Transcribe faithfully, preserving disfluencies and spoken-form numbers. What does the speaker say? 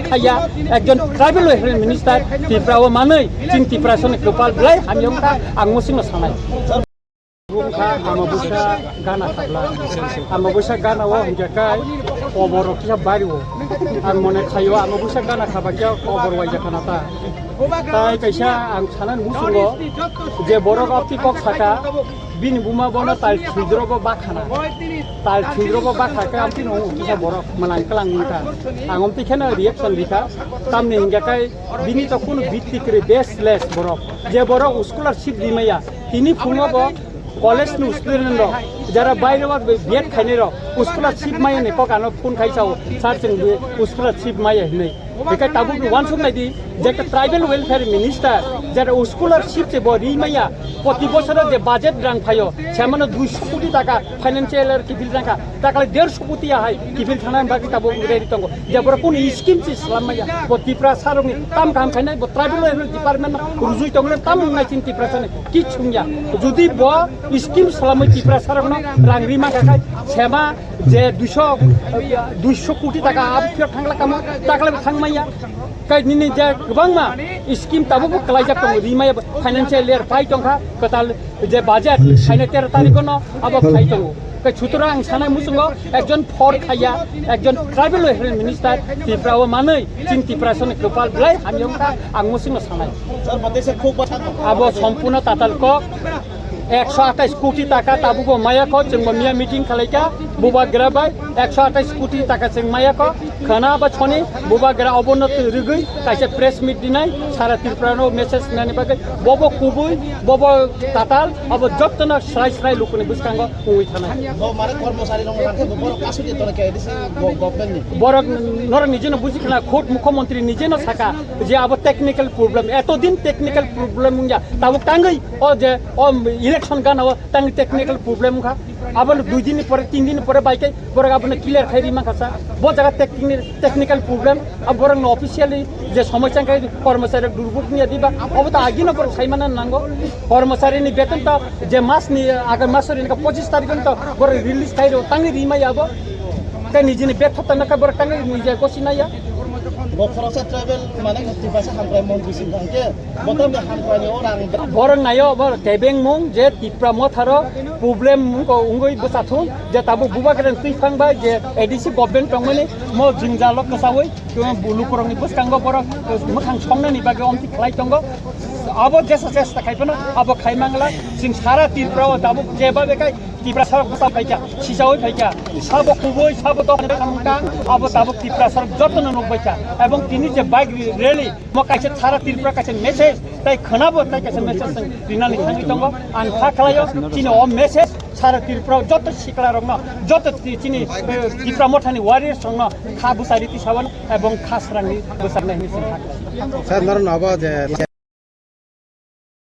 Khaiya, ekjon tribal welfare minister Tripura o manwi chini Tiprasani kwpal belai hamya wngkha, ang musingno sanai. Wngkha Amabusa gana khabla. Amabusa gana o hingkha kai kobor rok kisa bari o. Ang mone khaio Amabusa gana khaba khe kobor waija khana ta. Tai kaisa ang sanani musungo je borok apti kok saka bini buma bono tal thidro bo bakhana. Tal thidro bo bakha khe apti no kisa borok malang kalang wngkha. Ang omti kheno reaction rikha. Tamni hingkha kai bini to kunu bitti kwrwi baseless borok. Je borok scholarship rimaya. Tini phungo bo college ni student rok, jara baire o B Ed khainai rok, scholarship maya ni kok ano phone khai sao, sir chwng scholarship maya hinwi. Bekai tabuk ni wansuk nai di, je ekta tribal welfare minister, jara scholarship se bo ri maya, proti bosoro je budget rang phaio, semano duisho koti taka financial year kiphil rang kha, takale dershokoti ahai kiphil thana bagwi tabuk ready tongo. Je borok kunu scheme se slam maya, bo Tiprasa rokni tam kaham khainai, bo tribal welfare department rujui tongo, tam wngnai chini Tiprasani kichung ya. Jodi bo scheme slamwi Tiprasa rokno rang rima kha khai, sema je duisho, duisho koti taka abo phiyok thangla kamo, takle thang maya. Kai nini je kwbangma scheme tabuk bo kwlaijak tongo, ri maya bo financial year pai tongkha, kwtal je budget, phaina tero tarikh no abo phai tongo. Kai sutorang ang sanai muchungo ekjon for khaiya, ekjon tribal welfare minister Tripura o manwi chini Tiprasani kwpal belai hamya wngkha, ang musingno sanai. Abo sompurno tatal kok, ekso atais koti taka tabuk bo maya kho, chwng bo miya meeting khalaikha, bubagra bai ekso atais koti taka chwng maya kho, khana ba chhoni bubagra obono twi rwgwi kaisa press meet dinai, sara Tripura no message nani bagwi, bobo kubui, bobo tatal, abo jottono srai srai lukuni bwskango wngwi thanai. Bo mane kormosari rok rang khe bo borok kasu di tore ke disi go-, government ni. Borok norok nijeno buji khna, khud mukhyamantri nijeno saka je abo technical problem, eto din technical problem wngya, tabuk tangwi o je o election gana o tangwi technical problem wngkha. Abo dui din ni pore, tin din ni pore bai khe borok abono clear khai ri mankha sa. Bo jaga techni-, technical problem, abo borok no officially je somosya khe kormosari rok durbuk niya diba, obo to agino borok sai mana nango. Kormosari ni beton to je mas ni, agar mas ri ni pochis tarikh to borok release khai ro, tangwi ri maya abo. Tei nijini betho tana kha borok tangwi nijai kosi naya. Bo khoroksa tribal mane Tiprasa Hamkrai Mon bising thang khe, bo tamni Hamkrai ni o rang. Borok nayo, borok kebeng mung je Tipra Motha rok problem mung ko ungui bwsa thung, je tabuk bubagra ni twi phang bai je A D C government tongmani mo jwngjal o kwsaui, lukurok ni bwskango borok mwkhang songnani bagwi omti khlai tongo. Abo jesa chesta khai phano abo khai mangla, chwng sara Tripura o tabuk jeba bekai Tiprasa rok bwsa phaikha, sisaui phaikha, sabo kubui, sabo dok ni bwkhang tang, abo tabuk Tiprasa rok jotono nukbai kha. Ebong tini je bike rally, mo kaisa sara Tripura kaisa message, tai khwnabo tai kaisa message chwng rinani thangwi tongo. Ang kha khlaio, chini o message sara Tripura joto sikla rokno, joto ti-, chini, eh, Tipra Mothani warriors rokno kha bwsari tisawano ebong kha srangni bwsarnai hinwi chwng kha khlaio. Sir, norok no abo je